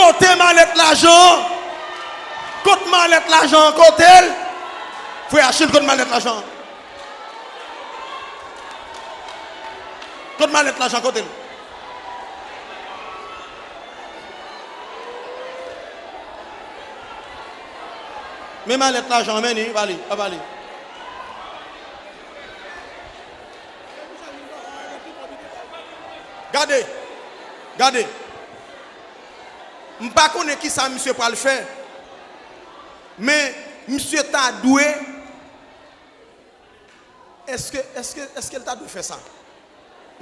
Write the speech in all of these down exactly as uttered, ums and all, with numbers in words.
Kote malèt lajan? Kot malèt lajan an? Kote l? Frè Achil, kot malèt lajan an? Kot malèt lajan? Kote l? Men malèt lajan an, men li, ba li, ba li. Gade, gade. M pa konnen kisa misye pral fè, men misye ta dwe, èske, èske, èske l ta dwe fè sa?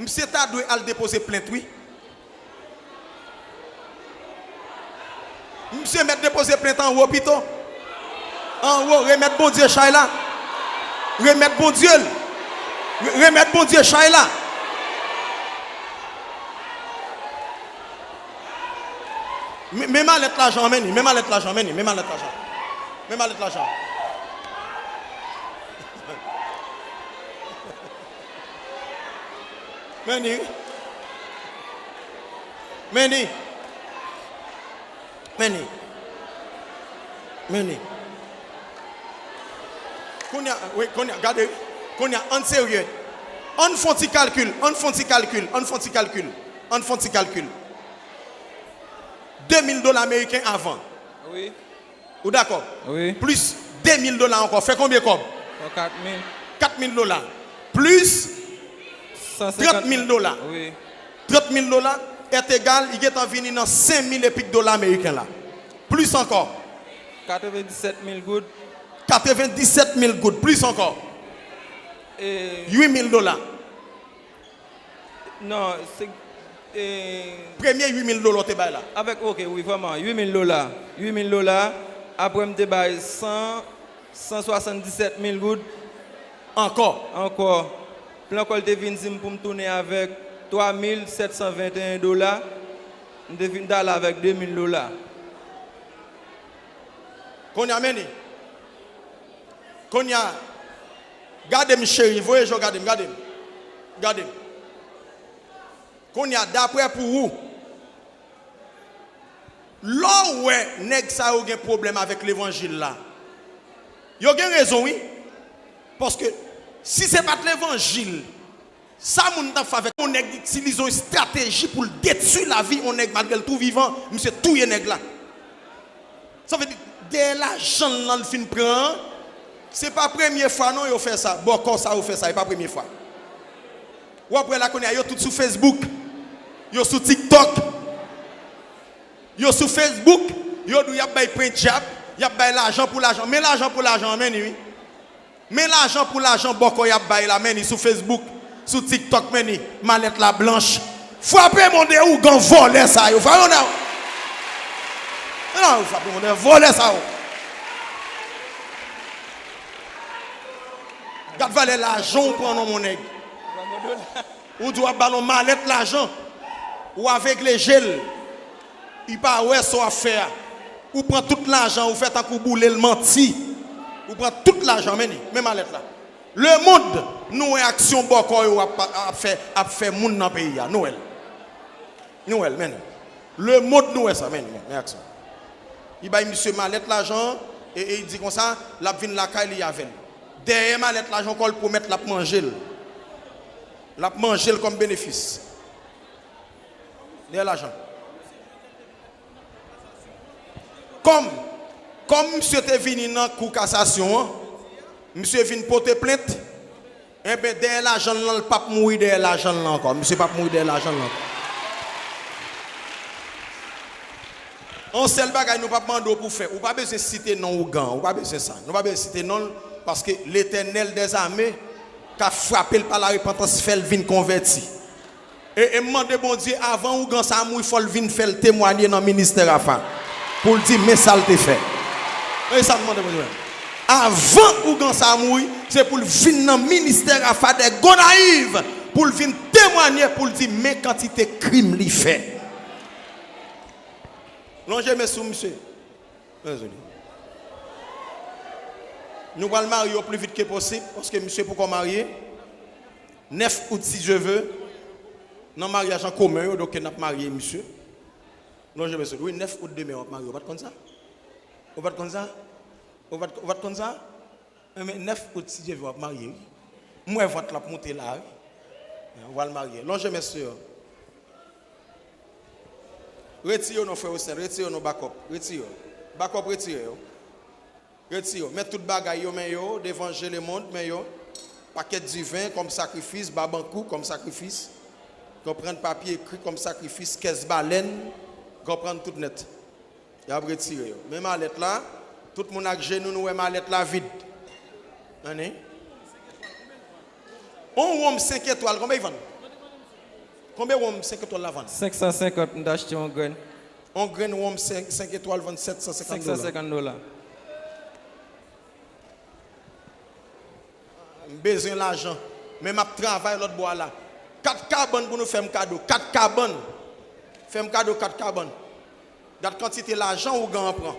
Misye ta dwe al depoze plent, wi. Misye mèt depoze plent anwo pito. Anwo, remèt Bondye chay la. Remèt Bondye l. Re-, remèt Bondye chay la. Men, men malèt lajan an, men li, men malèt lajan an, men li, men malèt lajan an. Men malèt lajan an. Men li. Men li. Men li. Men li. Kounye a, wi, kounye a, gade, wi. Kounye a, ann serye. Ann fè yon ti kalkil, ann fè yon ti kalkil, ann fè yon ti kalkil, ann fè yon ti kalkil. De mil dola ameriken avan. Wi. Ou dakò? Wi. Plis de mil dola ankò. Fè konbyen kòb? Fè kat mil. Kat mil dola. Plis trant mil dola. Wi. Trant mil dola, èt egal, li gentan vini nan senk mil epik dola ameriken la. Plis ankò. Katrevenndisèt mil goud. Katrevenndisèt mil goud. Plis ankò. E uit mil dola. Non, se, e, premye uit mil dola w te bay la. Avèk, oke, wi, vrèman, uit mil dola. Uit mil dola. Apre, m te bay san, san swasanndisèt mil goud. Ankò. Ankò. Plan kò l te vin di m pou m tounen avèk twa mil sèt san venteyen dola. M te vin t ale avèk de mil dola. Kounye a, men li. Kounye a, gade m, cheri, voye je w gade m, gade m. Gade m. Kounye a, daprè pou ou, lè w wè nèg sa yo gen pwoblèm avèk levanjil la, yo gen rezon, wi. Paske si se pa t levanjil, sa moun t ap fè avèk yon nèg, itilize yon estrateji pou l detwi lavi yon nèg malgre l tou vivan, misye touye nèg la. Sa vle di, dèyè lajan l lan l fin pran an, se pa premye fwa non yo fè sa. Bòkò sa yo fè sa, e pa premye fwa. W ap wè la kounye a, yo tout sou Facebook, yo sou TikTok, yo sou Facebook, yo di w y ap bay pwen dyab, y ap bay lajan pou lajan. Men lajan pou lajan an, men li wi. Men lajan pou lajan bòkò y ap bay la, men li sou Facebook, sou TikTok, men li, malèt la blanch. Frape mon de ougan vòlè sa yo. Frape mon de. Non, frape mon de vòlè sa yo. Gad valè lajan w pran non, mon nèg. Ou di w ap ba l yon malèt lajan. Ou avegle je l. Li pa wè sa w ap fè a. Ou pran tout lajan, ou fè tankou w boule l, manti. Ou pran tout lajan, men li, men malèt la. Lemonn, nou wè aksyon bòkò yo ap, ap fè, ap fè moun nan peyi a. Nou wè l. Nou wè l, men li. Lemonn, nou wè sa, men li, men, men aksyon. Li bay misye malèt lajan an, e, e li di konsa, l ap vin lakay li avè l. Dèyè malèt lajan ankò, l pwomèt l ap manje l. L ap manje l kòm benefis. Dèyè lajan. Kòm, kòm misye te vini nan kou kasasyon an, misye vin pote plent, enben, dèyè lajan l lan, l p ap mouri dèyè lajan l lan ankò. Misye p ap mouri dèyè lajan l lan ankò. Yon sèl bagay nou p ap mande w pou fè, ou pa bezwen site non ougan, ou pa bezwen sa. Nou pa bezwen site non l, paske Letènèl dèzame ka frape l pa larepantans, fè l vin konvèti. E, e m mande Bondye, avan ougan sa a mouri, fò l vin fè l temwanye nan ministè Rafa. Pou l di, men sa l te fè. E sa m mande Bondye. Avan ougan sa a mouri, se pou l vin nan ministè Rafa dè Gonayiv, pou l vin temwanye, pou l di, men kantite krim li fè. Lonje men sou misye. Dezole. Nou pral marye o pli vit ke posib, paske misye poko marye. Nèf out, si Dye ve, nan maryaj an komen yo, donk n ap marye misye. Lonje men sou l. Wi, nèf out demen w ap marye. Ou pa t konn sa? Ou pa t konn sa? Ou pa t, ou pa t konn sa? Enben, nèf out, si Dye vle, w ap marye, wi. M wè vant la ap monte la, wi. Ou pral marye. Lonje men sou yo. Retire yo non, frè Wesnel. Retire yo non, bakòp. Retire yo. Bakòp, retire yo. Retire yo. Men tout bagay yo, men yo, devan je lemonn, men yo. Pakèt diven kòm sakrifis, babankou kòm sakrifis. Konprann, papye ekri kòm sakrifis, kès balèn, konprann tout nèt. Y ap retire yo. Men malèt la, tout moun ak jenou, nou wè malèt la vid. Ann. On wonm senk etwal, konbyen l vann? Konbyen wonm senk etwal la vann? Senk san senkant, m t achte yon grenn. On grenn wonm senk, senk etwal vann sèt san senkant dola. Senk san senkant dola. M bezwen lajan. Men m ap travay lòt bò a la. Kat kabann pou nou fè m kado. Kat kabann. Fè m kado kat kabann. Gad kantite lajan ougan an pran.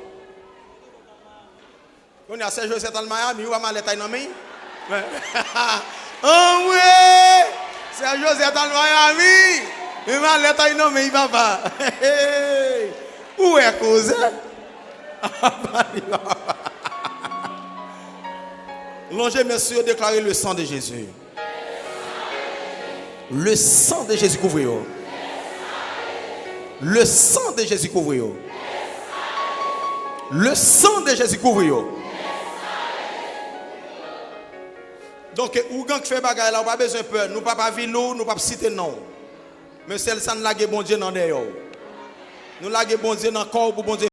Kounye a, sè Joseph al Miami, ou pa malèt ay nan men? Anmwe! Sè Joseph al Miami! Men malèt ay nan men, papa! Ou wè koze? Lonje men sou yo, deklare le sang de Jésus. Le sang de Jésus kouvri yo. Le sang de Jésus kouvri yo. Le sang de Jésus kouvri yo. Donk, ougan k fè bagay la, ou pa bezwen pè. Nou p ap avili w, nou p ap site non w. Men sèl sa, n lage Bondye nan dèyè w. Nou lage Bondye nan kò w pou Bondye